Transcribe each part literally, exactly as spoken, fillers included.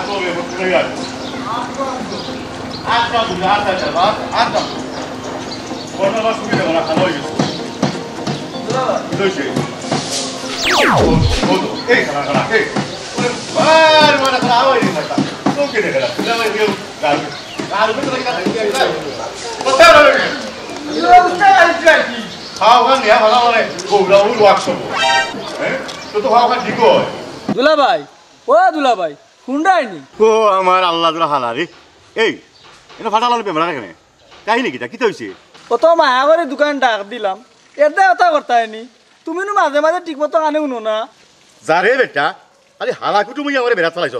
তবে বুঝতে পারি আর। আটটা বুঝে, আটটা চালা, আটটা। ঘটনা সুবিধা করা, ভালো হয়ে গেছে। কি হয়েছে? ও, ও তো, এই খানা, খানা, এই। ওরে, বারে, বারে, খানা, ওই খানা। তোকে দেখে না, তুই আমার কেউ গাল, গাল, গাল, গাল, গাল। কথা বলে না। খাওয়া খান নিয়ে ভালো মানে, গোবরা ওই ওয়ার্কশপ। হ্যাঁ? তো তো খাওয়া খান ঠিক হয়। দুলাভাই, ও দুলাভাই, হুন্ডাই নি? ও আমার আল্লাহ, তোরা হালা রে। এই, এটা ফাটা লাল বেমরা কেনে? কাহিনী কিতা? কিতা হইছে? অত মায়া করি দোকান ডাক দিলাম, এর দায় অতা করতায় নি। তুমি নু মাঝে মাঝে ঠিক মতো কানে হুনো না। যা রে বেটা, খালি হালা কুটুম অইয়া আমারে বেড়া চালাইছ।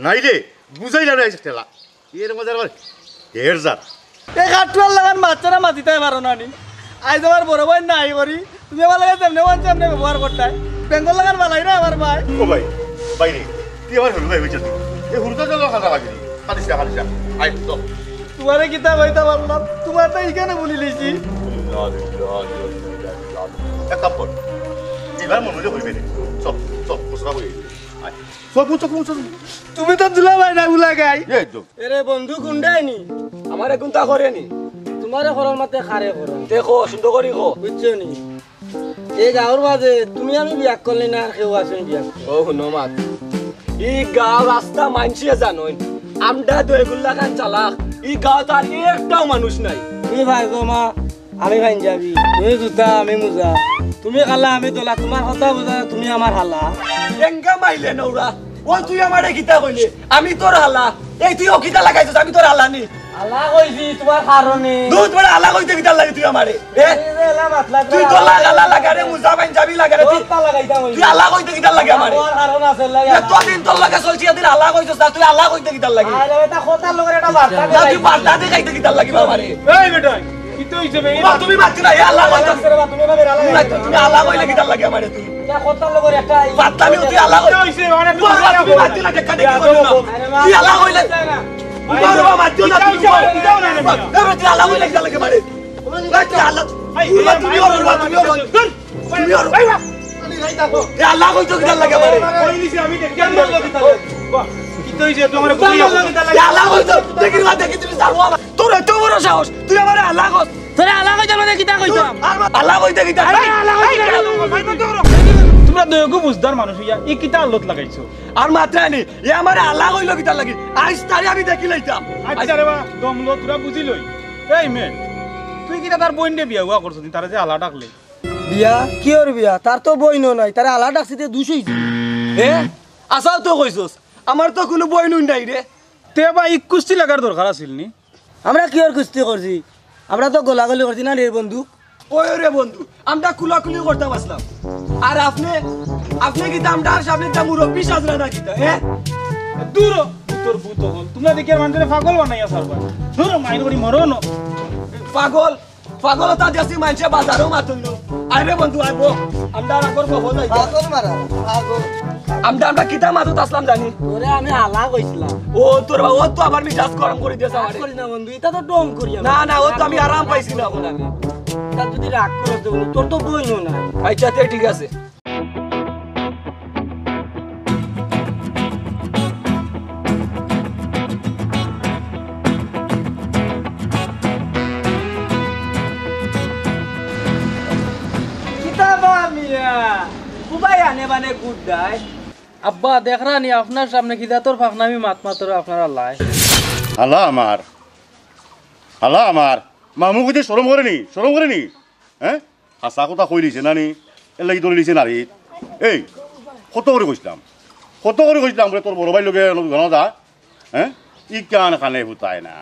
নাই রে, বুঝাইলা না এই ঠেলা। এর মাঝে আবার ঢের যা। এই কাঠুয়ার লাগান বাচ্চারা মাতিতায় পারো না নি। আইজ আমার বড় ভাই নাই করি, তুমি আমার লগে যেমনে মন চায় এমনে ব্যবহার করতায়। বেঙ্গল লাগান বালাই না আমার ভাই। ও ভাই, ভাই রে, তুই আমার হুরু ভাই হইছিস। এই হুরুটা তো কথা লাগে। খালিস না, খালিস না। আয়, চল। তোমারে কিতা কইতা পারলাম, তোমার তো এখানে বলি লিছি। এক কাপ কর। এবার মনে হইলে হইবে রে। চল, চল, খুচরা হয়ে গেছে। আয়। চল, চল, চল, চল। তুমি তো দুলাভাই না, উলা গাই। এই তো। এরে বন্ধু, গুন্ডাই নি? আমারে গুন্তা করে নি? তোমারে করার মাতে খারে করো। দেখো, সুন্দর করি কো। বুঝছো নি? এই গাঁওর মাঝে তুমি আমি বিয়া করলে না, আর কেউ আছে নি বিয়া করলে? ও, হুনো মাত। ই গাঁও রাস্তা মানষে জানোই। আমরা তো এগুলা খান চালাক। ই গাঁও তার একটাও মানুষ নাই। তুমি ভাই গো মা, আমি পাঞ্জাবি, তুমি জুতা, আমি মুজা, তুমি কালা, আমি দলা, তোমার কথা বুঝা, তুমি আমার হালা। এঙ্গা মাইলে নৌরা, ও তুই আমারে কিতা কইলে? আমি তোর হালা। এই তুই ও কিতা লাগাইছস? আমি তোর হালা নি? হালা কইছি তোমার কারণে। দুধ বড় হালা কইতে কিতা লাগে তুই আমারে? এ? এই যে এলা মাতলা তুই দলা হালা লাগারে, মুজা পাঞ্জাবি লাগারে, তুই, কথা লাগাইতাম হইছে। তুই হালা কইতে কিতা লাগে আমারে? তোমার কারণ আছে, লাগে এ, তোর দিন তোর লগে চলছি, এদিন হালা কইছস না, তুই হালা কইতে কিতা লাগে? আরে এটা কথার লগে একটা বার্তা না, তুই দেখাইছি। বার্তা দেখাইতে কিতা লাগে আমারে? এই বেটা, কিতা হইছে বে? বাবা, তুমি মাতছো না, এ আল্লাহ কইছো। আল্লাহ করে বা তুমি না বেরা তুমি লাগে। মাতছো, তুমি আল্লাহ কইলে কিতার লাগে আমারে তুই? ইয়া কথা লগে একটা এই পাতলামি তুই আল্লাহ কই। কিতা হইছে? মানে বাবা, তুমি মাতছো না, দেখা দেখি করো না। আরে মা, তুই আল্লাহ কইলে। আরে মা, বাবা, মাতছো না, কিতা তুমি হইছে? কই? কিতা হইছে? না, না, তুই আল্লাহ কইলে কিতার লাগে আমারে? এই, তুই আল্লাহ। এই, বাবা, এই, তুমি এই, ওর, বাবা, তুমি ওর। এই, ধুর। তুমি ওর। এই, বাবা। এ আল্লাহ কইছো কিতার লাগে আমারে? কই নিছি আমি দেখি আমি আল্লাহ কিতার লাগে। বাহ, কিতা হইছে? তুই আমারে কিতার লাগে? এ আল্লাহ কইছো। দেখি না, দেখি তুমি জানো আমার। তোর এত বড় সাহস, তুই আমারে আল্লাহ কস। তোরে আল্লাহ কইতে মানে কিতা কইতাম? আর মা-, আল্লাহ কইতে কিতা? আরে আল্লাহ কইতে এই, কিতা? তোমরা দুইগু বুঝদার মানুষ হইয়া ই কিতা আল্লত লাগাইছো? আর মাত্রা নি, এ আমারে আল্লাহ কইলো কিতার লাগি? আইজ তারে আমি দেখি লইতাম। আচ্ছা রে বা, দম লো, তোরা বুঝি লই। এই মে, তুই কিতা তার বইনরে বিয়া হুয়া করছস নি, তারে যে আল্লাহ ডাকলে? বিয়া? কিওর বিয়া? তার তো বইনও নাই, তারে আল্লাহ ডাকছি তে দুষ হইছে। এ? আসাও তো কইছস, আমার তো কুনু বইন নাই রে। তে বা ই কুস্তি লাগার দরকার আছিল নি? আমরা কিওর কুস্তি করছি? আমরা তো গোলাগুলি করছি না রে বন্ধু? ওই রে বন্ধু, আমরা কুলাকুলি করতাম আসলাম। আর আপনে, আপনে কিতা আমরার সামনে তা মুরব্বি সাজরা না কিতা, হ্যাঁ? দূর হ, তোর ভূত হল। তোমরা দেখি আর মানুষরে পাগল বানাইয়া ছাড়বা। দূর হ, মাইর করি মরো ন। পাগল, পাগল তা দেশি মানষে বাজারও মাতুন না। আরে বন্ধু, আয় বো। আমরা আর আগর বহো যাই। পাগল মারা, পাগল। আমরা, আমরা কিতা মাতুত আসলাম জানি? তোরে আমি হালা কইছিলাম। ও তোর বা-, ও তো আমার মিজাজ গরম করি দিয়েছে রাগ আমারে। করিস না বন্ধু, ইতা তো ঢং করি আমি। না, না, ও তো আমি আরাম পাইছি না। আমি। ইতা যদি রাগ করস তো বন্ধু, তোর তো বইনও নাই। আচ্ছা, তে ঠিক আছে। কিতা বা মিয়া, কুবাই আনে বানে গুড দেয়। আব্বা, দেখরা নি আপনার সামনে কি জাতর ফাঁকনামি মাত মাতরে আপনারা লাই। হালা আমার, হালা আমার, মামু কইতে শরম করে নি, শরম করে নি? হ্যাঁ? হাছা কথা কইলিছে না নি? এর লাগি ধরিলিছে নারী। এই, কত করি কইছলাম? কত করি কইছলাম বলে তোর বড় ভাইর লগে লগে ঘন যা? হ্যাঁ? ই কান কানে ফুতায় না।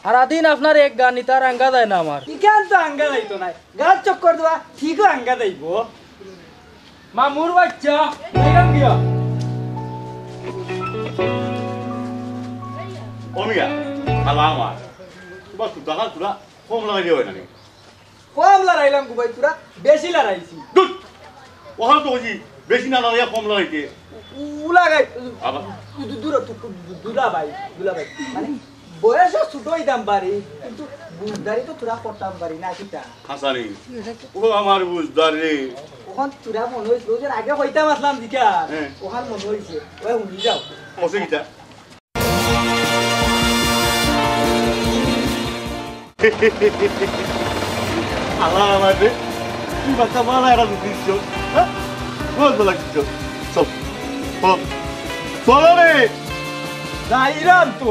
সারাদিন আপনার এক গান, ইতার আঙ্গা যায় না আমার। ইখান তো আঙ্গা যাইতো নায়। গাছ চক্কর দেওয়া ঠিকও আঙ্গা যাইবো। মামুর বাচ্চা, এখান দিয়া। ও মিয়া, হালা আমার। তোমার সুতাখান তোরা কম লাগাই দিয়া হয় না নি? কম লড়াইলাম গো ভাই, তোরা বেশি লড়াইছি। ধুর! ওখানে তো কইছি, বেশি না লড়াইয়া কম লড়াইতে। উ-, উলা গাই, আবার? দু-, দু-, দূর, দু-, দু-, দুলা ভাই, দুলা ভাই। মানে, বয়সও ছোট হইতাম পারি, কিন্তু বুঝদারি তো তোরা করতাম পারি না, কিতা? হাসানি। ও আমার বুঝদারি। ওখান তোরা মনে হইছিল, ওই যে আগে কইতাম আসলাম দিকা, হ্যাঁ। ওখান মনে হইছে, ওই হুনি যাও। কসে কিতা? আলা আমারে, তুই বাচ্চা বালা এরা দিচ্ছ, হ্যাঁ? বল, বল, দিচ্ছ। চল, চল, চল রে। যাইরাম তো।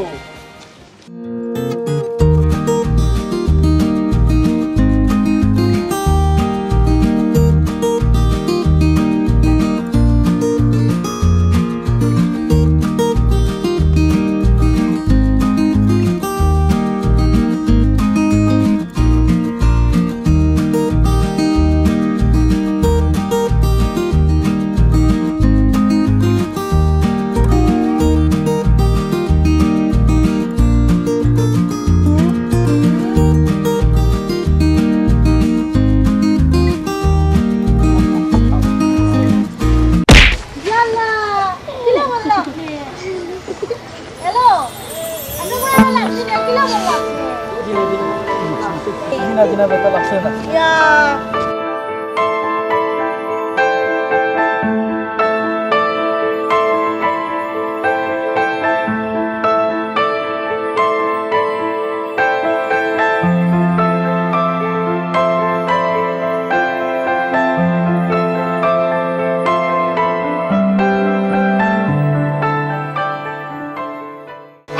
ইয়াল্লা, কিলা মারলা আপনি? হ্যালো, আপনি কোন লাগছে না? কিলা মারলা আপনি? জি না, জি না, ব্যথা লাগছে না। ইয়া।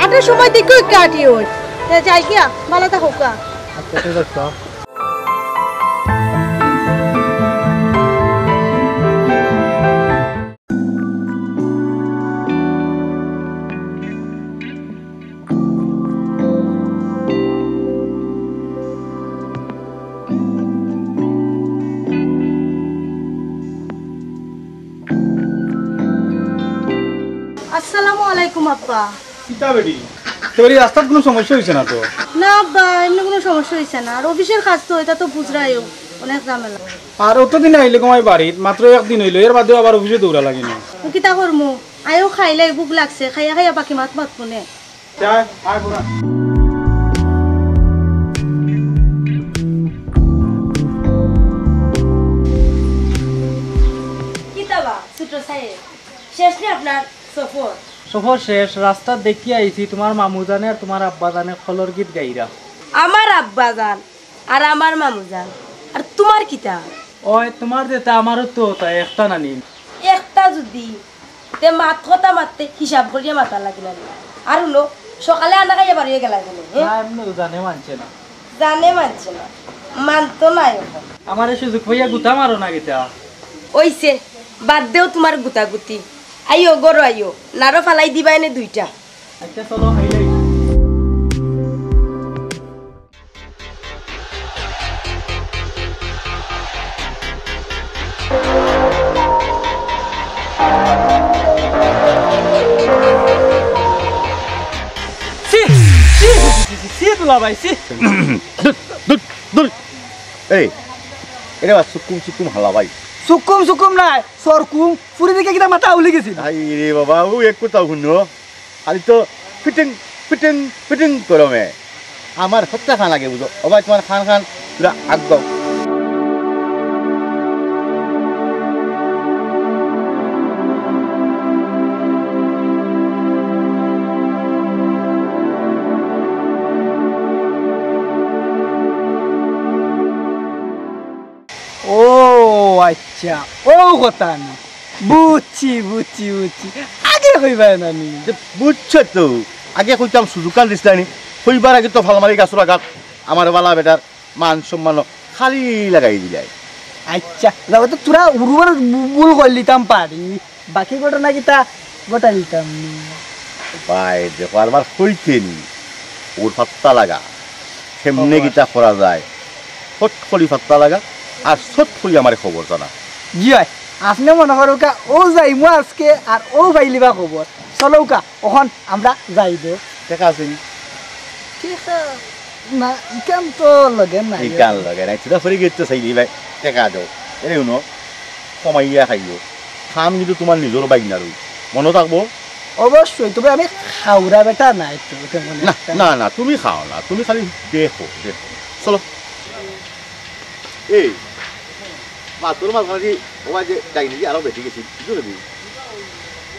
আটার সময় দেখো একটু আটি ওই। তে যাই গিয়া, ভালো থাকো কা। আচ্ছা, ঠিক আছে। আসসালামু আলাইকুম আব্বা। কিতা বেটি? তোর এই রাস্তাত কোনো সমস্যা হইছে না তো? না আব্বা, এমনি কোনো সমস্যা হইছে না। আর অফিসের কাজ তো, এটা তো বুঝরায়ও, অনেক ঝামেলা। আর অতদিন আইলে কমাই বাড়িত, মাত্র একদিন হইলো, এর বাদেও আবার অফিসে দৌড়া লাগে না। তো কিতা করমু? আয়ো খাইলাই, ভুক লাগছে, খাইয়া খাইয়া বাকি মাত মাতমু নে। যায়, আয় বুড়া। কিতা বা, ছোট সাহেব, শেষ নি আপনার সফর? সফর শেষ, রাস্তাত দেখিয়া আইছি তোমার মামু জানে আর তোমার আব্বা জানে কলর গীত গাইরা। আমার আব্বা জান আর আমার মামু জান, আর তোমার কিতা? ওই তোমার যেটা আমারও তো তাই একটা নানি। একটা যদি, তে মাত কথা মাততে হিসাব করিয়া মাতা লাগে না। আর হুনো, সকালে আনা খাইয়া বাড়িয়ে গেলা কেনে, হে? না, এমনি জানে মানছে না। জানে মানছে না, মানতো না এখন। আমার এই সুযোগ পাইয়া গুতা মারো না কিতা? ওইছে, বাদ দেও তোমার গুতাগুতি। আইও, গরো আইও, নারো ফালাই দিবা এনে দুইটা। আচ্ছা, চলো, আইলাই। ছি, ছি, ছি, ছি, ছি, ছি, দুলাভাই, ছি। দূর, দূর, দূর। এই, এরে বা সুকুম সুকুম হালা ভাই। সুকুম সুকুম নায়, সরকুম। ফুরি দেখে কিতা মাথা উলি গেছিল। আই রে বাবা, ও এক কথা হুনো। খালি তো ফিটিং, ফিটিং, ফিটিং করো মে। আমার হত্যা খান লাগে বুঝো। ও ভাই, তোমার খান খান পুরা আগ দাও। ও আচ্ছা, ও কথা নি। বুঝছি, বুঝছি, বুঝছি। আগে কইবায় না নি? যে বুঝছো তো, আগে কইতাম সুযোগ কাল দিস না নি। কইবার আগে তো ফালমারি গাছর আগাত আমার বালা বেটার মান সম্মান খালি লাগাই দিলাই। আচ্ছা, যাও তো তোরা উরুবার ভু-, ভুল করলিতাম পারি। বাকি ঘটনা কিতা ঘটাইলিতাম নি। ভাই, দেখো, আরবার কইতে নি। ওর পাত্তা লাগা। কেমনে কিতা করা যায়? ফট করি পাত্তা লাগা, আর সট করি আমারে খবর জানা। জি ভাই, আপনে মনে করো কা, ও যাইমু আজকে, আর ও পাইলিবা খবর। চলো কা, অখন আমরা যাই দে। টেকা আছে নি? টেকা না, ইখান তো লগে নাই। ইখান লগে নাই, থুড়া ফুরি গেট তো চাইলি ভাই, টেকা দেও। এরে হুনো, কমাইয়া খাইও। খাম কিন্তু তোমার নিজর বাইক না রই। মনো থাকবো? অবশ্যই, তবে আমি খাওরা বেটা নাই তো, তেমন না, একটা। না, না, তুমি খাও না, তুমি খালি দেখো, দেখো। চলো। এই, মা, তোর মা খালি ও যে ডাইনি যে আরো বেশি গেছি, বুঝছো নি?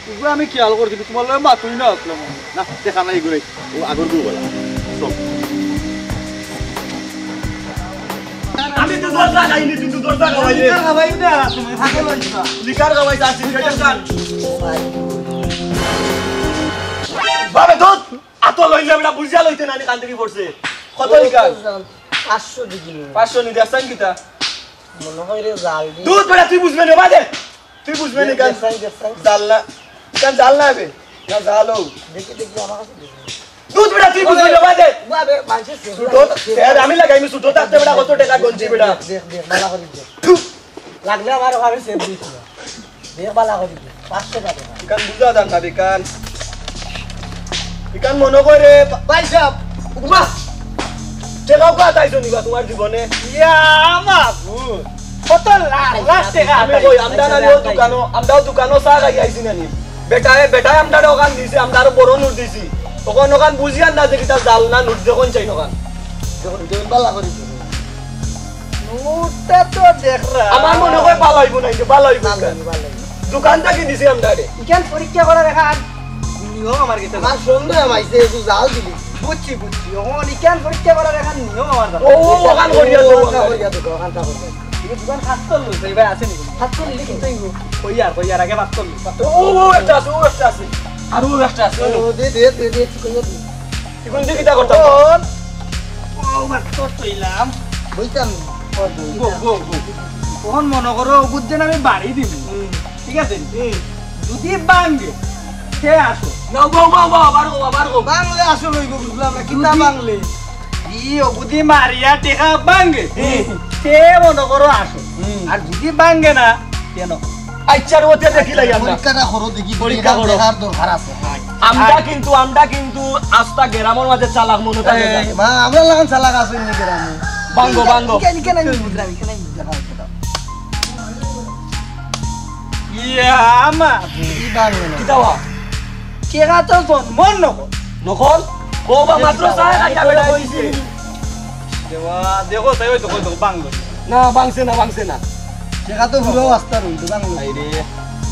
ওগুলো আমি খেয়াল করছি, তোমার লগে মাতুই না আসলাম। না, দেখা নাই এগুলোই। ও আগর গু বলা। চল। তুই তো দরজা খাইনি, তুই তো দরজা খাওয়াইলে। লিকার খাওয়াই না, তুমি ফাঁকে লইছ। লিকার খাওয়াই, তার সিগারেটের কান। বাবে দুধ, আতো লইলে বেটা বুঝিয়া লইতে না, নি কান থাকি পড়ছে। কত লিকার? পাঁচশো দিবি। পাঁচশো নি, দেখছাইন কিতা? মনে হয় রে জাল দি। দুধ বেটা, তুই বুঝবে না, বাদে। তুই বুঝবে না, কান দেখছাইন, দেখছাইন। জাল না, কান জাল না হবে। না জাল হোক। দেখি, দেখি, আমার কাছে দেখি। দুধ বেটা, তুই বুঝবি না, বাদে। বাবে, মানষে সে ছোট, সে আমি লাগাই, আমি ছোট থাকতে বেটা কত টাকা গঞ্জি বেটা। দেখ, দেখ, বালা করি দেখ। থু। লাগলে আমার ওখানে সেভ দিস না। দেখ, বালা করি দেখ। পাঁচশো টাকা। ইখান বুঝা যান না, ইখান। ইখান মনে করে, ভাই সাহেব, উমা, টেকা উকা তাইছো নিবা তোমার জীবনে? ইয়া, মাবুদ। কত লাখ লাখ টেকা আমি তাই। কই, আমরা না ও দোকানো, আমরাও দোকানো চা খাই আইছি না নি? বেটায়, বেটায় আমরারে ওখান দিছে, আমরা আরো বড় নোট দিছি। ওখান, ওখান বুঝিয়ার না যে কিতা জাল না নোট, যখন চাই ওখান। যখন, যখন বালা করি দিছে। নোটটা তো দেখরা। আমার মনে হয় বালা অইবো না, এই যে বালা অইবো না, না। না, না, বালা অইবো। দোকান থাকি দিছি আমরারে। ইখান পরীক্ষা করার এখান নিয়ম আমার কাছে। আমার সন্দেহ হইছে, একটু জাল দিলি। বুঝছি, বুঝছি। ওখান ইখান পরীক্ষা করার এখান নিয়ম আমার জানা। ও, ও, ওখান করিয়া দেবো, ওখান করিয়া দেবো, ওখানটা করিয়া দেবো। এই দোকান সাতশো লইছে, এই ভাই আছে নি? সাতশো নিলে কিন্তু এই কইয়ার, কইয়ার আগে পাঁচশো লইছে। ও, ও, একটা আছে, ও, একটা আছে। আর ও, একটা আছে, ও। ও, দে, দে, দে, দে, একটু কইয়া দে। এখন তুই কিতা করতাম? ও, মাত্র তৈলাম। বুঝতাম। ও, বউ, বউ, বউ। তখন মনে করো, বুঝছেন আমি বাড়ি দিব। হুম। ঠিক আছে? হুম। যদি ভাঙ্গে, সে আসো। না, বউ, বউ, বউ, আবার গো, আবার গো। ভাঙলে আসো লইব, বুঝলাম না, কিতা যদি ভাঙলে? ই, ও যদি মারিয়া টেকা ভাঙ্গে, হুম। সে মনে করো আসো। হুম। আর যদি ভাঙ্গে না, কেন? আচ্ছা, রে, ওতে দেখি লাই আমরা। পরীক্ষাটা করো দেখি, পরীক্ষা করো। দেখার দরকার আছে। আমরা আর কিন্তু, আমরা কিন্তু আস্তা গ্রামের মাঝে চালাক মনে থাকে এই, না। মা, আমরা লাগান চালাক আছে নি গ্রামে। ভাঙ্গো, ভাঙ্গো। কেন, কেন আমি বুঝলাম, কেন আমি বুঝলাম? ইয়া, মা। কি ভাঙ্গে না? কিতা বা? কেরা তো জন্মর নকল। নকল? ও বা মাত্র চায় খাইয়া বেটা হইছে। দেওয়া, দেখো, তাই ওই তো, ওই তো, ভাঙলো। না, ভাঙছে না, ভাঙছে না। সেটা তো পুরো আস্তা রইল, ভাঙলো। আরে।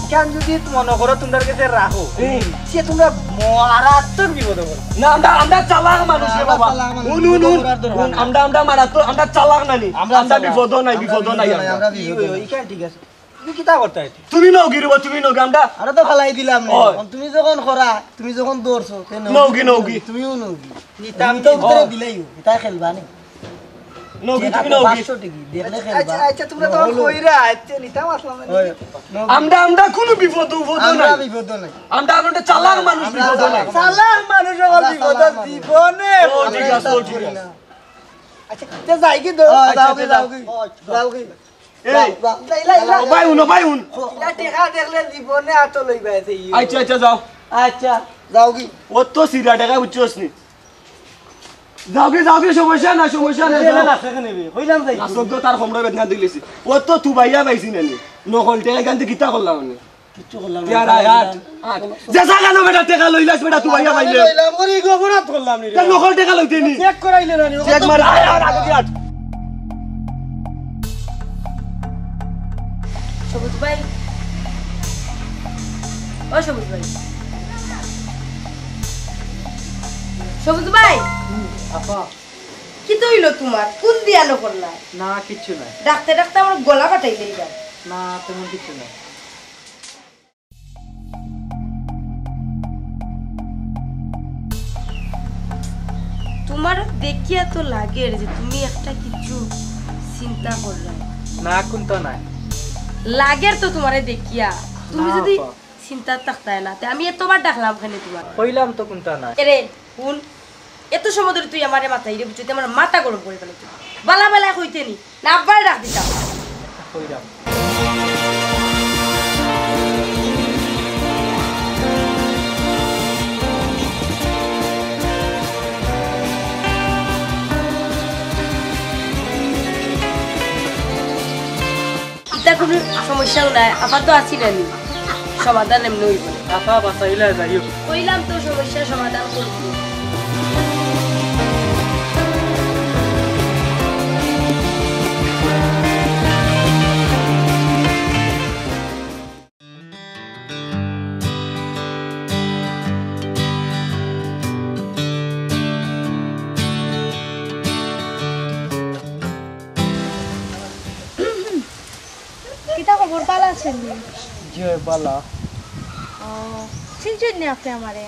কেন যদি মনে করো তোমরা কাছে রাখো, হুম। সে তোমরা মারাত্মক বিপদে পড়বে। না, আমরা, আমরা চালাক মানুষ রে আমরা বাবা। চালাক মানুষ, হুন, হুন, হুন। বিপদে পড়ার দরকার হুন, নাই। আমরা, আমরা মারাত্মক, আমরা চালাক নানি। আমরা আমরা চালাক। বিপদ নাই, আমরা বিপদ বিপদ নাই নাই, আমরা। আমরা কি বিপদ হইল? নাই। ইখান ঠিক আছে। তুমি কিতা করতায়? তুমি নওগি রে বা, তুমি নওগি, আমরা আরে তো ফালাই দিলাম নি। ওই। এখন তুমি যখন করা, তুমি যখন ধরছো, তে নওগি, নওগি, নওগি। তুমিও নওগি। নিতাম তুমি তো নি। ভিতরে ওই। দিলেই, এটা খেলবা নি? নওগি, তুমি নওগি। পাঁচশো টিকি, দেখলে খেলবা। আচ্ছা, আচ্ছা, তোমরা তো নওগি। কইরা, আচ্ছা, নিতাম আসলাম না। ওই, নওগি। আমরা, আমরা কোনো বিপদ, বিপদ আমরা নাই। বিপদ নাই। আমরা এখন একটা চালাক মানুষ, আমরা বিপদ নাই। চালাক। চালাক মানুষ আবার আমরা বিপদ চালাক মানুষ। জীবনে ও, ঠিক আছে, ও, ঠিক আছে। আচ্ছা, তে যাওগি তো? ও, আচ্ছা, যাওগি, আচ্ছা, যাওগি। যাও। যাওগি। এই, যাও, যাও। ও ভাই, হুনো, ভাই, হুন। ইলা টেকা দেখলে জীবনে আতো লইবা আছে, ইউ। আচ্ছা, আচ্ছা, যাও। আচ্ছা, যাওগি। ও তো সিরা টেকা বুঝছস নি? যাওগি, যাওগি, সমস্যা না, সমস্যা না, এই যাও। না, সেখানে নেবে। কইলাম যাই। আসল তো তার কমরা বেদনা দিলিছি। ও তো তুবাইয়া পাইছি না নি। নকল টেকা এখান থেকে কিতা করলাম আমি? কিচ্ছু করলাম না। ইয়ার, আয়, আট, আট। যে জাগা না বেটা, টেকা লইলাস বেটা, তুবাইয়া পাইলে। লইলাম, ওরে, ইগো অপরাধ করলাম নি রে। তা নকল টেকা লইতে নি। চেক করাইলে না নি, ও চেক কত মার, আয়, আয়, আগে আট। সবুজ ভাই, ও সবুজ ভাই, সবুজ ভাই। হুম, আপা। কিতা অইলো তোমার? কোন দিয়া নকল না? না, কিচ্ছু নাই। ডাকতে ডাকতে আমার গলা ফাটাইলে এবার। না, তেমন কিচ্ছু নাই। তোমার দেখিয়া তো লাগের যে তুমি একটা কিছু চিন্তা কররায়। না, কুন্তা নাই। লাগের তো তোমারে দেখিয়া। তুমি না, যদি আপা। চিন্তা থাকতায় না, তে আমি এতবার ডাকলাম কেনে তোমার? কইলাম তো কুন্তা নাই। এরে, হুন, এত সময় ধরি তুই আমারে মাতাইরে, বুঝছস, তুই আমার মাথা গরম করি ফালাইছস। বালা বালা কইতে নি, না আব্বারে ডাক দিতাম। কইরাম। ইতা কুনু সমস্যাও নাই, আপাতত আছি না নি, সমাধান এমনে অইবো। আপা বাঁচাইলা যাই হোক। কইলাম তো সমস্যা সমাধান করবো। বালা। ও, চিনছইন নি আপনে আমারে?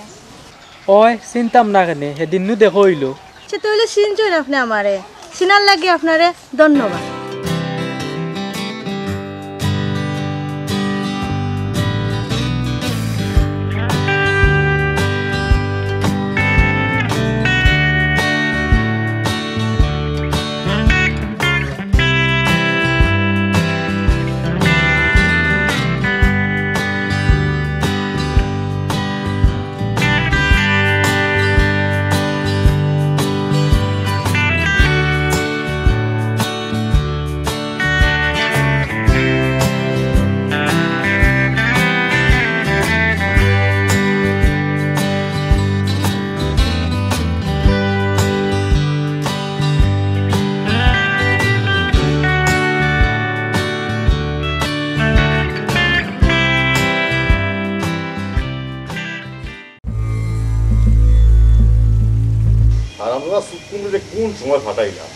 ওই, চিনতাম না কেনে, হেদিন নু দেখা অইলো। সে তো অইলে চিনছইন আপনে আমারে। চিনার লাগি আপনারে ধন্যবাদ। আর আমরা সুকুনরে কোন সময় ফাটাইলাম,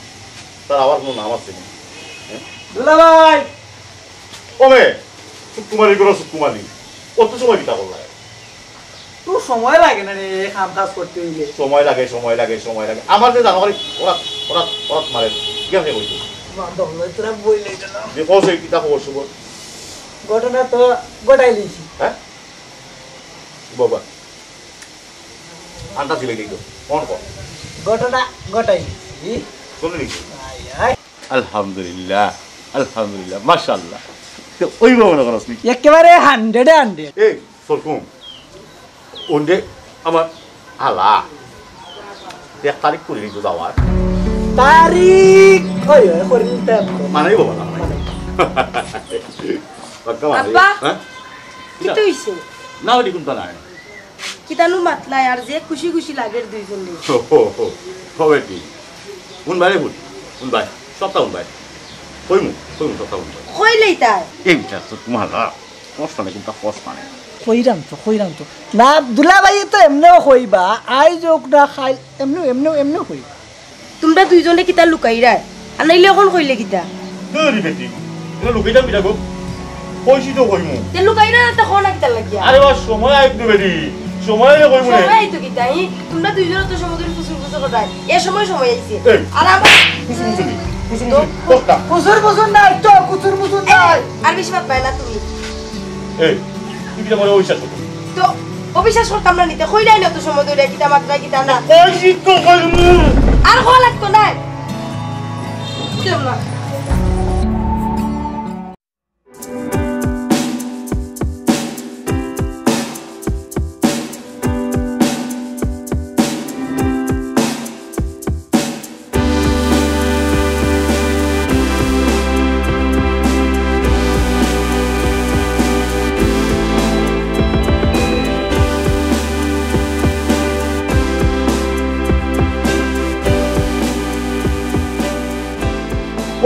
তার আবার কোনো নাম আছে নি? হ্যাঁ? দুলাভাই! ও মে, সুকুমারি করো সুকুমারি, অত সময় কিতা করলা? তো সময় লাগে না রে, কাম কাজ করতে অইলে। সময় লাগে, সময় লাগে, সময় লাগে। আমার যে জানো খালি ওরা, ওরা, ওরা মারে, কি আছে কইছো? বান্ধব লই তোরা বই লই দিলাম। যে কও সেই কিতা খবর সবর? ঘটনা তো ঘটাই লিছি। হ্যাঁ? বাবা। আন্টা ছিলে কিন্তু। কোন কোন? ঘটনা ঘটাই লিছি। শুনলি কি? আয়, আয়। আলহামদুলিল্লাহ, আলহামদুলিল্লাহ, মাশাআল্লাহ। তো ওই মনে করস নি? একেবারে hundred এ hundred। এই, সরকুম, ওন্দে আমার আলা। এক তারিখ করি নিতো যাওয়ার। তারিখ? ওই, ওই, করি নিতে হবে। মানাই বাবা না, মানাই। বাক্কা মানাই। আব্বা, হ্যাঁ? কিতা হইছে? না, ওটি কোনটা নাই। কিতানু মাত নাই, আর যে খুশি খুশি লাগের দুইজনরে। ও, ও, ও, হবে কি? হুন ভাই, হুন। হুন ভাই, সবটা হুন ভাই। কইমু, কইমু, সবটা হুন ভাই। কইলেই তাই। এই বিচার তো তোমার না। কষ্ট নেই, কিন্তু কষ্ট নেই। কইরাম তো, কইরাম তো। না, দুলাভাই তো এমনেও কইবা, আইজ হোক না কাইল, এমনেও, এমনেও, এমনেও কইবা। তুমরা দুইজনে কিতা লুকাইরায়? আর নাইলে অখন কইলে কিতা? দূর বেটি, এটা লুকাইতাম কিতা গো? কইছি তো কইমু। তে লুকাইরায় না তে কও না কিতার লাগিয়া? আরে বা সময় আইতো বেটি, সময় আইলে কইমু নে। সময় আইতো কিতা, ই? তুমরা দুইজনে তো সময় ধরি ফুসুর ফুসুর কররায়। এ সময় সময় আইছে। এই, আর আমার কুসুর মুসুর নি, কুসুর তো মুসুর নি, কথা। কুসুর মুসুর নাই তো, কুসুর মুসুর নাই। আর বেশি মাত পায় না তুমি। এই, তুই কিতা মনে অবিশ্বাস করতো? তো অবিশ্বাস করতাম না নি তে, কইলাই না তো সময় ধরে কিতা মাত্রা কিতা না। কইছি তো কইমু। আর কওয়া লাগতো নায়। কেমন?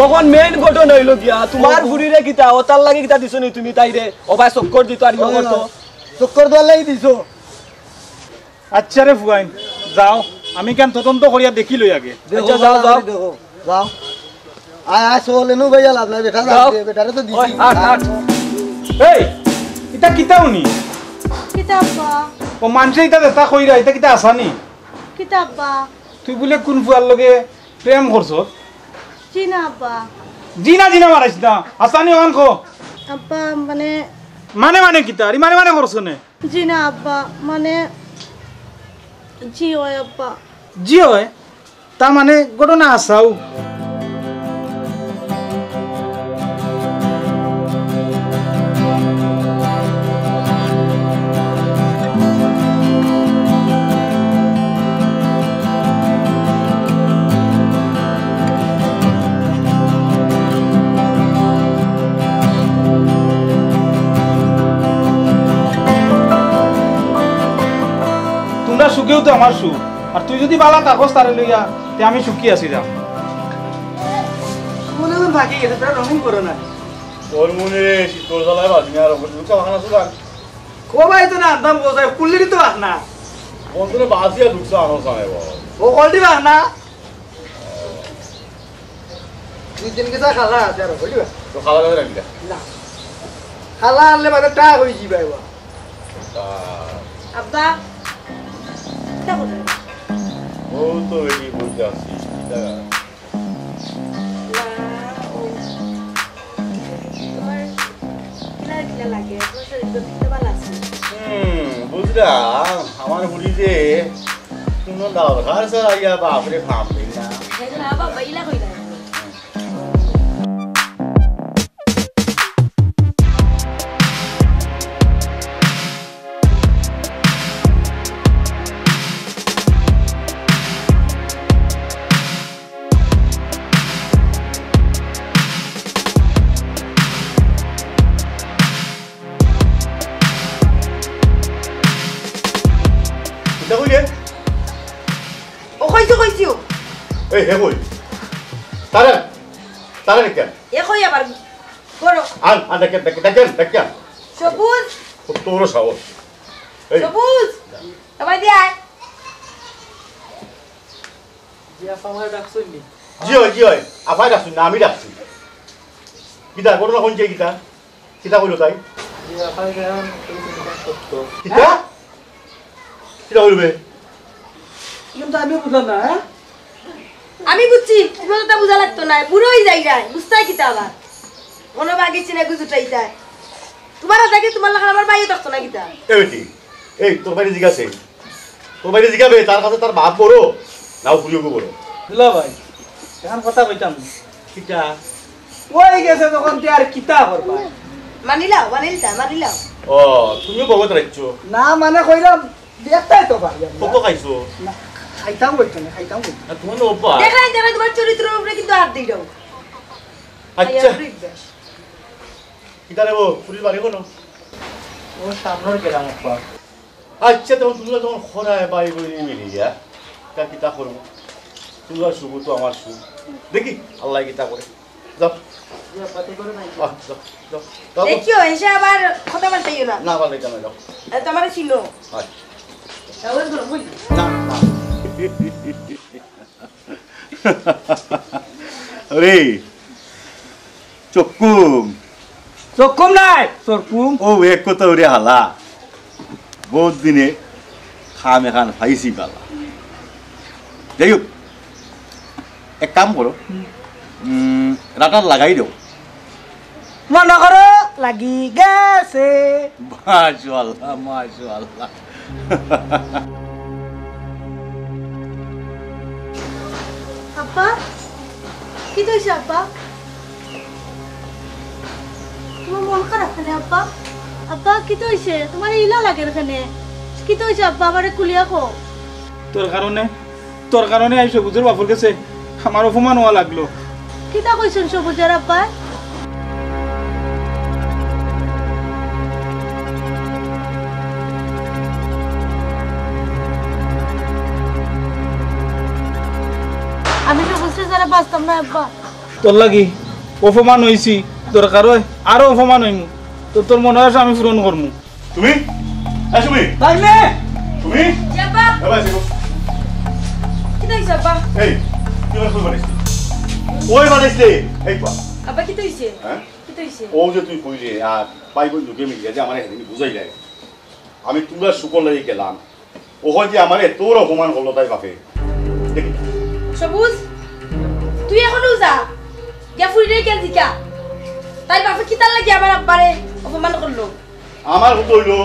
অখন main ঘটনা অইলো গিয়া, তুমার ফুরিরে কিতা, অতার লাগি কিতা দিছো নি তুমি তাইরে? অবায় চক্কর দিতো আর ইয়ে করতো। চক্কর দেওয়ার লাগি দিছো। আচ্ছা রে ফুয়াইন, যাও, আমি কেন তদন্ত করিয়া দেখি লই আগে। দেখো, আচ্ছা, যাও, যাও। দেখো, যাও। আয়, আয়, চল, এনু ভাইয়া লাভ নাই, বেটা যাও। যাও। বেটারে তো দিছি। ওই, আট, আট। এই, ইতা কিতা হুনি? কিতা আব্বা? ও মানষে ইতা যেতা কইরা, ইতা কিতা আসানি? কিতা আব্বা? তুই বুলে কুন ফুয়ার লগে প্রেম করছস? জি না আব্বা। জি না, জি না মারাইস না। আসানি অখান ক। আব্বা, মানে মানে, মানে কিতা? আরে মানে, মানে করছ নে? জি না আব্বা, মানে, জি অয় আব্বা। জি অয়? তার মানে ঘটনা হাছাউ। তুমরা সুখেউ তো আমার সুখ। আর তুই যুদি বালা থাকস তারে লইয়া, তে আমি সুখী আছি যা। মনে মনে থাকি গেছে, তারা রঙিন করো না। তোর মনে রে, শীতল জ্বালায় বাজি না, আর ওপর ঢুকছে বাহানা সুরান। কবাই তো না, আনতাম বোঝায়, কুল্লিরই তো বাহানা। বন্ধুরে বাজি আর ঢুকছে আনো সামনে বল। ও কলটি বাহানা। দুই দিন কিতা খালা আছে আর, বুঝলি বা? তো খালা যাবে না কিতা? না। হালা আনলে মানে টাক অইযিবা এবার। আব্বা, কিতা করো? ও তো এটি বলতে আসছি, কিতা? না, ও, তোমার কিলা কিলা লাগে? তোমার শরীর তো ঠিক তো ভালা আছে? হুম, বুঝলাম। আমার বুড়ি যে কোনো দরকার ছাড়া ইয়া বাপরে ফাম দেই না। দেখো না, বাবা, ইলা কই না। কিতা কইলে? ও কইছো, কইছো। এই, হে কই? তারা, তারা রে কেন? এ কই আবার? করো। আন, আন, দেখেন, দেখেন, দেখেন, দেখেন। সবুজ। কত বড় সাহস। এই। সবুজ। সবাই দিয়ে আয়। জি, আফা, আমারে ডাকছইন নি? জি অয়, জি অয়। আফায় ডাকছইন না, আমি ডাকছি। কিতা, ঘটনা কোন যে কিতা? কিতা কইলো তাই? জি, আফা, এখন এই জিনিসটা সত্য। কিতা? কিতা কইবে? কিন্তু আমি বুঝলাম না, হ্যাঁ? আমি বুঝছি, তোমার কথা বুঝা লাগতো না। বুড়ো অই যাই যায়, বুঝতায় কিতা আবার? মনো বাগি চিনে গুজুটাইতায়। তোমার আগে তোমার লাখান আমার ভাইও থাকতো না কিতা? এ বেটি, এই তোর ভাইরে জিগাছে। তোর ভাইরে জিগাবে, তার কাছে তার বাপ বড়, না ফুরিও বড়? দুলা ভাই, এখন কথা কইতাম না। কিতা? ওই গেছে যখন তে আর কিতা করবা? মানিলাও, মানিলতা, মানিলাও। ও, তুমিও বগত রাখছো? না, মানে কইলাম, দেখতাই তো পারি আমরা। কত খাইছো? না, খাইতাম কইতো না, খাইতাম কইতো না। আর তোমার অভ্যাস। দেখাই, দেখাই তোমার চরিত্রর উপরে কিন্তু হাত দিই দাও। আচ্ছা। আইয়া ফ্রিজ বেশ। কিতা রে বউ, ফুরির বাড়ি কোন? ও সামনের গ্রাম, আব্বা। আচ্ছা, তখন তুমরা যখন খরায় ভাই বইন মিলিয়া, তা কিতা করবো? তুমরার সুখ তো আমার সুখ। দেখি, আল্লাহ কিতা করে। যাও। জি, আব্বা, তাই করে নাই। আহ, যাও, যাও, যাও, যাও। দেখিও, এসে আবার কথা পাল্টাইও না। না, পাল্টাইতাম না, যাও। এ, তোমার ছিল। আয়। যাও, এগুলো বই। না, না। আরে, চক্কুম। চক্কুম নাই, চরকুম। ও, এক কথা ওরে হালা। বহুত দিনে খাম এখান পাইছি বালা। যাই হোক, এক কাম করো, হুম। উম, রাটার লাগাই দেও। মনে করো লাগি গেছে। মাশাআল্লাহ, মাশাআল্লাহ। আব্বা, কিতা অইছে আব্বা? তোমার মন খারাপ কেনে আব্বা? আব্বা, কিতা অইছে? তোমার ইলা লাগের কেনে? কিতা অইছে আব্বা? আমারে খুলিয়া কও। তোর কারণে, তোর কারণে আইজ সবুজর বাপর গেছে আমার অপমান অওয়া লাগলো। কিতা কইছইন সবুজর আব্বায়? আমি সবুজরে ছাড়া বাঁচতাম না আব্বা। তোর লাগি অপমান অইছি, দরকার অয় আরো অপমান অইমু। তো তোর মনর আশা আমি পূরণ করমু। তুমি? এই সুমি? ভাগ্নে! তুমি? জি আব্বা। এ ভাই, দেখো। কিতা অইছে আব্বা? এই, তুই আমার কই বানাইছিলি? ওই বানাইছিলি? এই পা। আব্বা, কিতা অইছে? হ্যাঁ? কিতা অইছে? ও যে তুই কইলে, আর ভাই বইন দুগে মিলিয়া যে আমারে হেদিন বুঝাইলে, আমি তুমরার সুখর লাগি গেলাম। ও হয় যে আমারে এত বড় অপমান করলো তাই বাপে। দেখি। সবুজ, তুই এখনো যা। গিয়া ফুরিরে গিয়া জিকা। তাই বাপে কিতার লাগি আমার আব্বারে অপমান করলো? আমার কথা অইলো,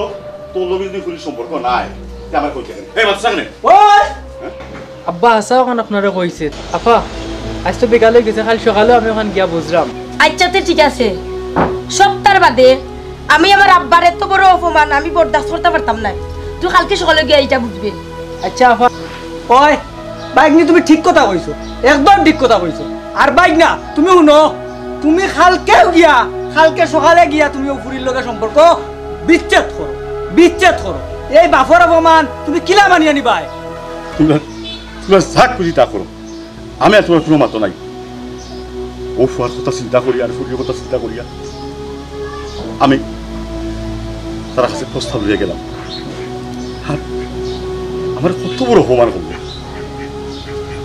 তোর লগে যদি ফুরির সম্পর্ক নাই, তে আমার কইতে কেন? এই বাচ্চা কেন? ওই! হ্যাঁ? আব্বা হাছা অখান আপনারে কইছে। আফা, আইজ তো বিকালে গেছে, কাইল সকালেও আমি অখান গিয়া বুঝরাম। আইচ্ছা, তে ঠিক আছে। সপ্তাহর বাদে আমি আমার আব্বার এত বড় অপমান আমি বরদাস্ত করতা পারতাম নায়। তুই কাইলকে সকালে গিয়া ইটা বুঝবে। আইচ্ছা আফা। ওই, ভাগ্নি, তুমি ঠিক কথা কইছো, একদম ঠিক কথা কইছো। আর ভাগ্না, তুমি হুনো, তুমি কাইলকেউ গিয়া, কাইলকে সকালে গিয়া তুমি অউ ফুরির লগে সম্পর্ক বিচ্ছেদ করো, বিচ্ছেদ করো। এই বাপর অপমান তুমি কিলা মানিয়া নিবায়? তুমরা, তুমরা যা খুশি তা করো। আমি আর তুমার কুনু মাতো নাই। অউ ফুয়ার কথা চিন্তা করিয়া আর ফুরির কথা চিন্তা করিয়া আমি তারার কাছে প্রস্তাব লইয়া গেলাম। আর আমারে কত বড় অপমান করলো।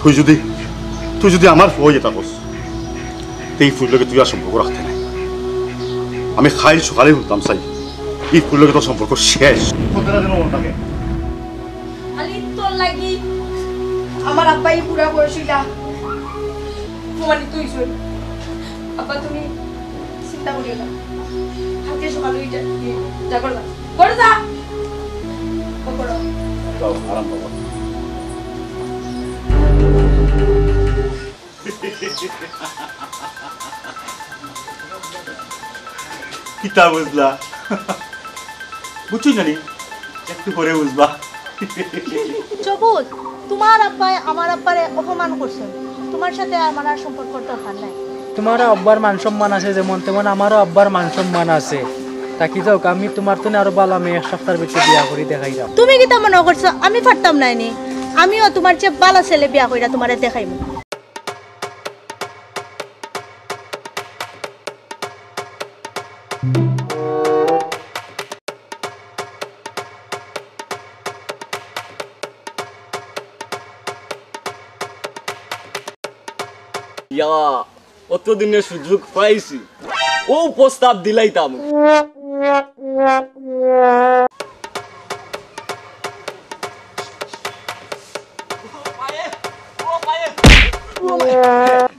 তুই যদি, তুই যদি আমার ফুয়া অইয়া থাকস, তে ই ফুরির লগে তুই আর সম্পর্ক রাখতে নায়। আমি কাইল সকালে হুনতাম চাই, ই ফুলর লগে তোর সম্পর্ক শেষ। খালি তোর লাগি আমার আব্বা ই বুড়া বয়স অইলা অপমানিত অইছইন। আব্বা, তুমি চিন্তা করিও না, কালকে সকালে ওইটা যা করবা, করো যা। ও করো। যাও, আরাম পাবা। কিতা বুঝলা? বুঝছইন না নি? একটু পরে বুঝবা। সবুজ, তোমার আব্বায় আমার আব্বারে অপমান করছইন, তোমার সাথে আমার আর সম্পর্কর দরকার নাই। তোমার আব্বার মান সম্মান আছে যেমন, তেমন আমারও আব্বার মান সম্মান আছে। তা কি যাউক, আমি তোমার তনে আরো বালা মেয়ে এক সপ্তাহর ভিতরে বিয়া করি দেখাইরাম। তুমি কিতা মনে করছো আমি পারতাম নায় নি? আমিও তোমার চেয়ে বালা ছেলে বিয়া কইরা তোমারে দেখাইমু। ইয়া, অত দিনে সুযোগ পাইছি, অউ প্রস্তাব দিলাইতাম।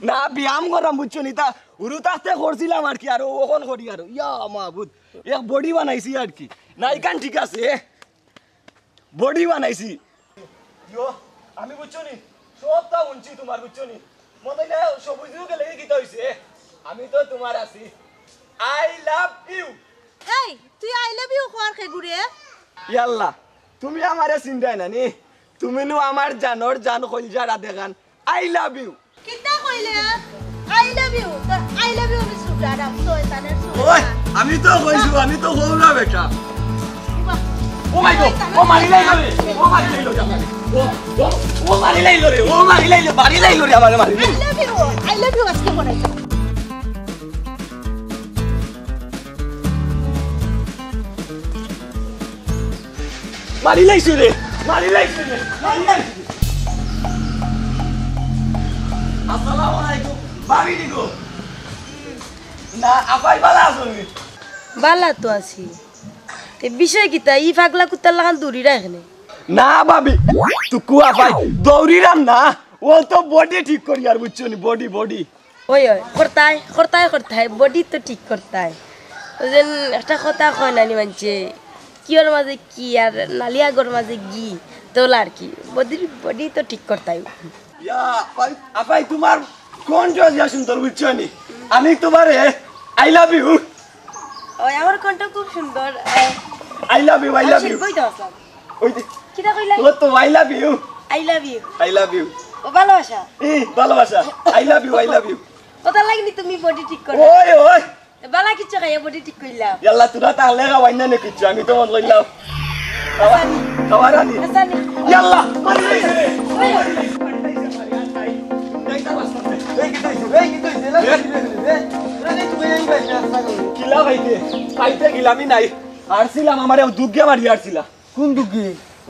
না, ব্যায়াম করাম, বুঝছো নি? তা হুরু থাকতে করছিলাম আর কি, আর অখন করি আর। ইয়া মাবুদ, এক body বানাইছি আর কি। না, ইখান ঠিক আছে, body বানাইছি। ইয়ো, আমি বুঝছো নি, সবতা হুনছি তোমার, বুঝছো নি? মনে অইলে সবুজও গেলে কিতা অইছে? আমি তো তোমার আছি। I love you। এই, তুই I love you কর কেগুরে? ইয়াল্লা, তুমি আমারে চিনরায় না নি? তুমি নু আমার জানর জান, কইলজার আধেখান। I love you। কিতা কইলে? I love you। তো I love you আমি সুগারাম, তো এখানে ওই, আমি তো কইছি, আমি তো হউরা বেটা। ও মাই গড, ও মারিলাইলো রে, ও মারিলাইলো রে আমারে। ও, ও, ও মারিলাইলো রে, ও মারিলাইলো, মারিলাইলো রে আমারে, মারিলাইলো। I love you, I love you আজকে মনে হয়। মারিলাইছে রে, মারিলাইছে রে, মারিলাইছে। আসসালামু আলাইকুম, ভাবি নিগো। না, আফাই বালা আছো নি? বালা তো আছি। তে বিষয় কিতা? ই পাগলা কুত্তার লাখান দৌড়িরা এখানে। না ভাবি, তুকু আফাই দৌড়িরাম না, ও তো body ঠিক করি আর বুঝছো নি, body, body। ওই, ওই, করতায়, করতায়, করতায়, body তো ঠিক করতায়। ওই যেন একটা কথা কয় না নি মানষে, কিওর মাঝে কি আর নালিয়াগর মাঝে ঘি, তোলা আর কি। Body, body তো ঠিক করতায়। ইয়া, আফাই, আফাই, তোমার কণ্ঠ দিয়া সুন্দর, বুঝছো নি? আমি তোমারে I love you। ওই, আমার কণ্ঠ খুব সুন্দর। I love you, I love you। কইতে আসলাম। ওই যে, কিতা কইলা? ও তো I love you। I love you। I love you। ও ভালোবাসা। এই ভালোবাসা। I love you, I love you। ওটা লাগনি তুমি body ঠিক করো। ওই, ওই। বালা কিচ্ছু খাইয়া body ঠিক করলাম। ইয়াল্লা, তোরা তাহলে খাওয়াই না নে কিচ্ছু, আমি তো মন করলাম। খাওয়া, খাওয়া রানি। আসানি। ইয়াল্লা, মারি লাইছে রে। ওই। এই কি কইছে? এই কি কইছে? এ? কিলা খাইতে? খাইতে গিলামি নাই। আরছিলাম, আমারে দুগ্গে মারি আরছিলা। কোন দুগ্গে?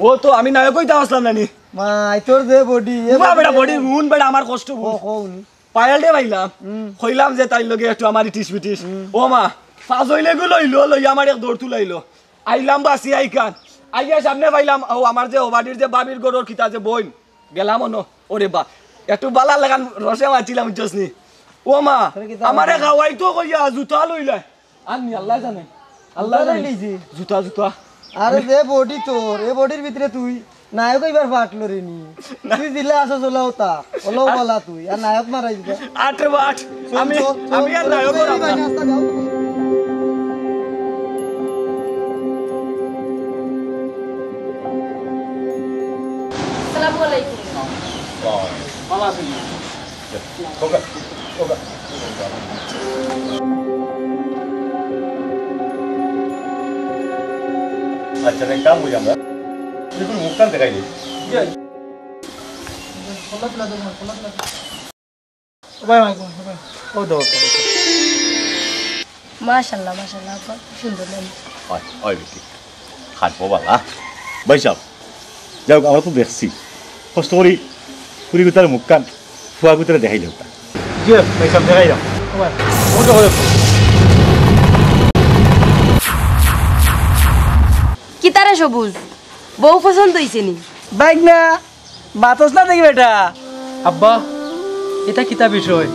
ও তো আমি নায়ক অইতাম আছলাম না নি। মাই, তোর যে body, এ উমা বেটা, body হুন বেটা, আমার কষ্ট হুন। ও, কও নি। পায়েলরে পাইলাম, হুম। কইলাম যে তাইর লগে একটু আমার ইটিস পিটিস। হুম। ও মা, ফাজইলে গু লইলো, লইয়া আমার এক দৌড় তুলাইলো। আইলাম বাসি আইকান। আইয়া সামনে পাইলাম, ও আমার যে ও বাড়ির যে ভাবির ঘরর কিতা যে বইন, গেলাম অনো। ওরে বা, একটু বালা লাখান রসে মারছিলাম, বুঝছস নি? ও মা, তোরে কিতা আমারে কইলাম? খাওয়াইতো কইয়া জুতা লইলায়। আর নি, আল্লায় জানে। আল্লায় জুতা জানে। লইলিছি। জুতা, জুতা। আরে যে body তোর, এ bodyর ভিতরে তুই নায়ক অইবার পাঠ লড়ে নি। না। তুই দিলে আসো চলাও তা, ওলাও আর বলা তুই, আর নায়ক মারাই দিতা। আট রে বা আট। চল, আমি, চল, চল, আমি আর চল, নায়ক চল, হলাম না। রাস্তা যাও। আসসালামু আলাইকুম। ভালো আছেন? ওকে, ওকে। আচ্ছা, এক কাম করি আমরা। তুই কোনো মুখখান দেখাই দে। ও ভাই, ভাই, ভাই, ভাই। ও দো। মাশাআল্লাহ, মাশাআল্লাহ, আপা, খুব সুন্দর নাম। ওই, ওই বেটি। খাটবো বালা। ভাই সাহেব, যাও, আমরা তো দেখছি। কষ্ট করি ফুরি গুতার মুখখান ফুয়া গুতারে দেখাই দেবো। জি, ভাই সাহেব, দেখাই দাও। ও ভাই, ওটা হলো। কিতারে সবুজ, বউ পছন্দ অইছে নি? বাইক না, বাতস না দেখি বেটা। আব্বা, ইটা কিতা বিষয়?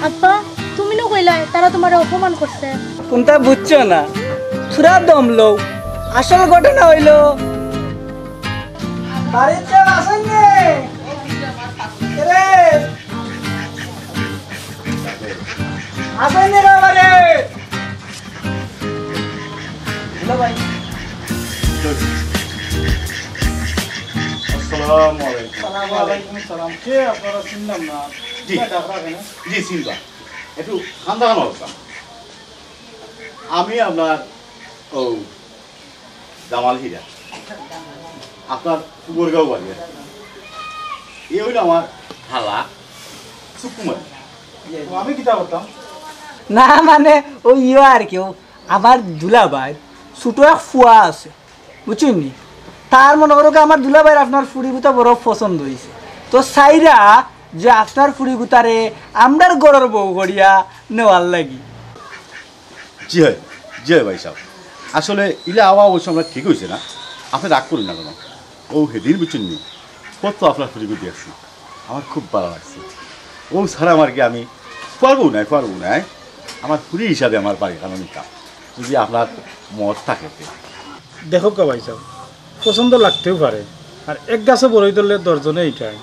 আব্বা, তুমি নু কইলায় তারা তুমারে অপমান করছে। কুনতা বুঝছো না? থুড়া দম লও। আসল ঘটনা অইলো, বাড়িত কেউ আছইন নি? কে রে? আছইন নি রে বাড়িত? দুলাভাই। আসসালামু আলাইকুম। ওয়ালাইকুম আসসালাম। কে আপনারা? চিনলাম না। জি। কে ডাকরা কেন? জি, চিনবা। একটু খান্দা খানো হতাম। আমি আপনার ও জামাল হীরা, আপনার ফুবরগাঁও বাড়ি আর কি। এ অইলো আমার হালা সুকুমার। তো আমি কিতা করতাম? না, মানে, ওই ইয়ে আর কি, ও আমার দুলাভাইর ছোট এক ফুয়া আছে, বুঝছইন নি? তার মনে করো কি, আমার দুলাভাইর আপনার ফুড়িগুতা বড় পছন্দ অইছে, তো চাইরা যে আপনার ফুড়িগুতারে আমরার ঘরর বউ করিয়া নেওয়ার লাগি। জি অয়, জি অয় ভাইসাব। আসলে ইলা আওয়া অবশ্য আমরা ঠিক অইছে না। আপনে রাগ করইন না কেনে। ও হেদিন বুঝছইন নি, কত আপনার ফুড়িগু দেখছি, আমার খুব ভালা লাগছে। ও ছাড়া আমার কি আমি ফুয়ার বউ নায়, ফুয়ার বউ নায়। আমার ফুড়ি হিসাবে আমার বাড়িখানো নিতাম, যদি আপনার মত থাকে তে। দেখউক্কা ভাইসাব, পছন্দ লাগতেও পারে, আর এক গাছে বড়ই ধরলে দশজনে ইটায়।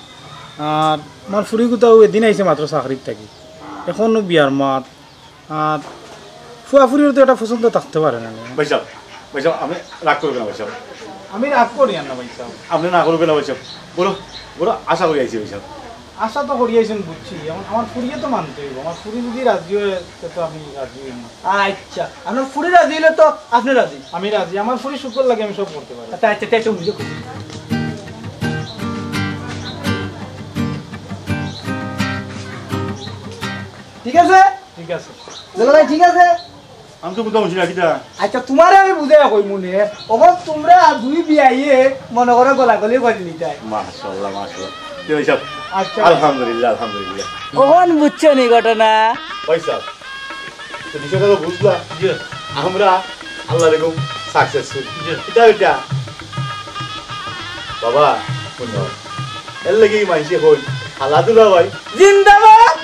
আর আমার ফুড়িগুতাও এদিন আইছে মাত্র চাকরিত থাকি, এখনো বিয়ার মাত, আর ফুয়াফুড়ির তো একটা পছন্দ থাকতে পারে না নি? ভাইসাব, ভাইসাব, আপনে রাগ করইন না ভাইসাব। আমি রাগ করি আর না ভাইসাব। আপনে না করইন না ভাইসাব। বড়, বড় আশা করি আইছি ভাইসাব। আশা তো করি আইছইন বুঝছি, এখন আমার ফুড়িয়ে তো মানতে অইবো। আমার ফুড়ি যদি রাজি অয়, তে তো আমি রাজি অইমু। আচ্ছা, আপনার ফুড়ি রাজি অইলে তো আপনে রাজি। আমি রাজি, আমার ফুড়ির সুখর লাগি আমি সব করতে পারি। আচ্ছা, আচ্ছা, তাই তো বুঝে খুশি। ঠিক আছে? ঠিক আছে। দুলাভাই, ঠিক আছে? আমি তো বুঝলাম না, কিতা? আচ্ছা, তুমারে আমি বুঝাইয়া কইমু নে। অখন তুমরা দুই বিয়াইয়ে মনে করো গলাগলি করি নিতায়। মাশাআল্লাহ, মাশাআল্লাহ। তে ভাইসাব, আচ্ছা। আলহামদুলিল্লাহ, আলহামদুলিল্লাহ। অখন বুঝছো নি ঘটনা? ভাইসাব, তো বিষয়টা তো বুঝলা। জি। আমরা আল্লাহ রেখম successful। জি। কিতা ইটা? বাবা, হুনো। এর লাগি মাইনষে কইন, হালা দুলাভাই। জিন্দাবাদ।